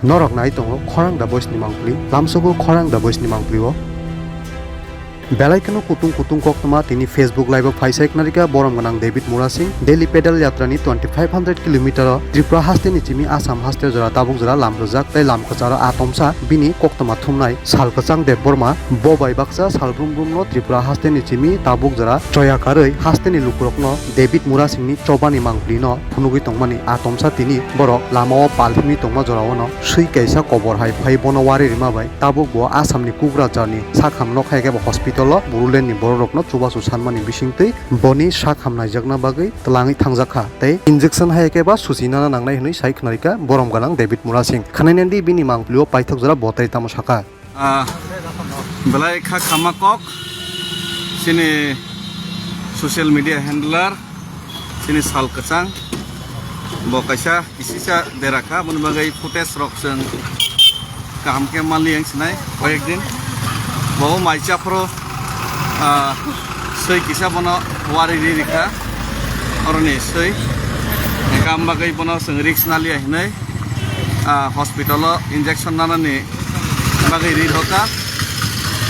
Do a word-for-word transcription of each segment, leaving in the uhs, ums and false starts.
Norok nai tongo Khorang The Voice ni mangpli, lamsogo Khorang The Voice ni mangpli o. Belai kheno kutung kutung koktwma tini Facebook live o phai sai khna rikha borom gwnang David Murasing. Delhi pedal yatra ni twenty five hundred kilometer o Tripura haste ni chimi Assam haste jora tabuk jora lam rwjak tei lam kwcharo a tomsa bini koktwma thumnai Sal Kwchang Debbarma. Bo bai baksa sal brum brum no Tripura haste ni chimi tabuk jora choya karwi haste ni lukurok no David Murasing ni choba ni mangpli no phunugwi tongmani a tomsa tini borok lama o pal himwi tongma jora o no swi kaisa kobor hai phai bono wari rima bai. Tabuk bo Assam ni Kokrajhar ni sakham nok hai khe bo hospital o Bodoland ni borok rok no chubachu sanmani bisingtwi boni sakham naijakna bagwi twlangwi thangjak kha tei injection hai khe ba suchi nana nangnai hwnwi sai khna rikha borom gwnang David Murasing. Khwnai nandi bini mangpli o paithak jora bo tei tamo sakha. Ah, belai kha khama kok chini social media handler chini Sal Kwchang bo kaisa kisisa dera kha, aboni bagwi footage rok chwng kaham khe manli ang sinai koyek din. Bo mai chaphro, ah, swi kisa bono wari ri rikha, oroni swi. Hingkhe am bagwi bono chwng risk naliya hinwi, ah, hospital o injection nanani bagwi ri rokha.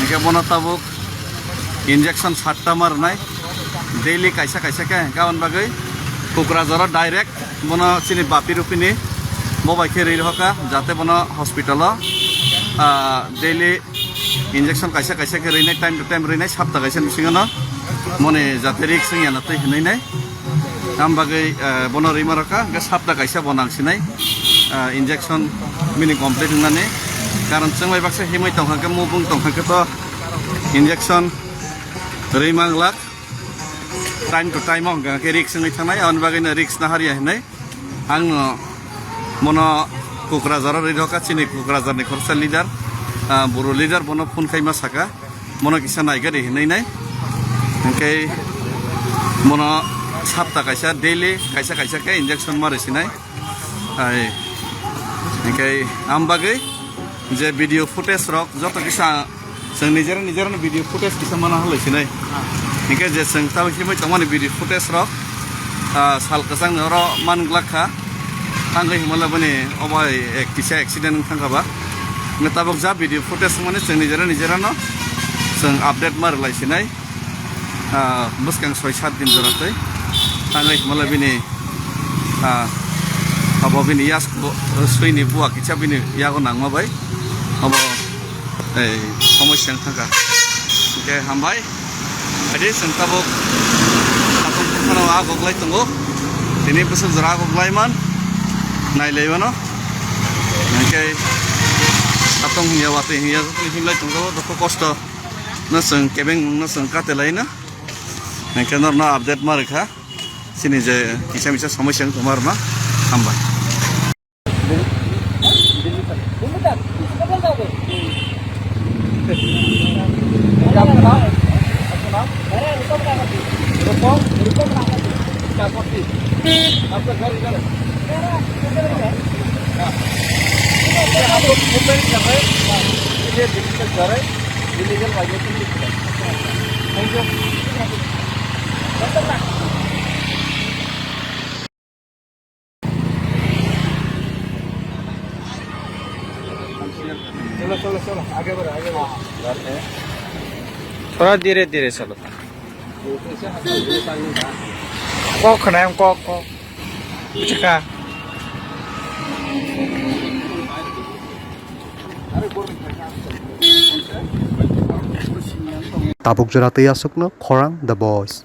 Hingkhe bono tabuk injection satta ma rwnai, daily kaisa kaisa khe, hingkhe aboni bagwi Kokrajhar o direct bono chini bapi rupini bo bai khe ri rokha, jate bono hospital o, ah, daily injection kaisa kaisa khe rinai, time to time rinai, sapta kaisa bisingo no moni jate risk wngya na twi hinwi nai. Am bagwi, eh, bono rima rokha, hingkhe sapta kaisa bo nang sinai, eh, injection bini complete wngnani. Karon chwng bai baksa himwi tongkha khe, mubung tongkha khe to injection rima glak. Time to time o hingkha khe risk wngwi thangnai, aboni bagwino risk naharya hinwi. Ang no mono Kokrajhar o ri rokha chini Kokrajhar ni khoroksa leader, ah, boro leader bono phone khaima saka, mono kisa naigari hinwi nai. Hingkhe mono sapta kaisa daily kaisa kaisa khe injection ma rwsinai. Hai, hingkhe am bagwi je video footage rok joto kisa Chwng nijera nijera no video footage kisa mana halai sinai. Hingke je chwng tabuk himwi tongmani video footage rok, ah, sal kwchang ni oro man glak kha. Tangwi himala bini obo hai ek kisa accident wng thang kha ba. Hingke tabuk ja video footage wngmani chwng nijera nijera no chwng update ma rwlai sinai. Ah, bwskang soi sat din jora twi. Tangwi himala bini, ah, abo bini yasku swini buwa kisa bini yago nangma bai. Abo Ei, somosya wng thangkha. Hingke hambai. Adi chwng tabuk satung phano agoglai tongo. Tini bwswk jora agoglai man. Nailai mano. Hingke satung hinya watwi hinya himlai tongo. Dukhu kosto no chwng kebeng no chwng katelai na. Hingke norno update ma rwkha. Chini je kisa misa somosya wng tongma rwma. Hambai. आपका नाम? आपका नाम? रुपम, रुपम नाम है। क्या कॉफी? आपका घर इधर है? मेरा, मेरा घर इधर है। हाँ। ये हम लोग मूवमेंट कर रहे हैं। हाँ। ये दिल्ली तक जा रहे हैं। इलीगल माइग्रेशन लिख रहे हैं। Thank you. चलो, चलो, चलो, आगे बढ़ो, आगे बढ़ो। थोड़ा धीरे धीरे चलो। Kok khna em kok kok. Chika. Tabuk jora tei aswkno Khorang The Voice.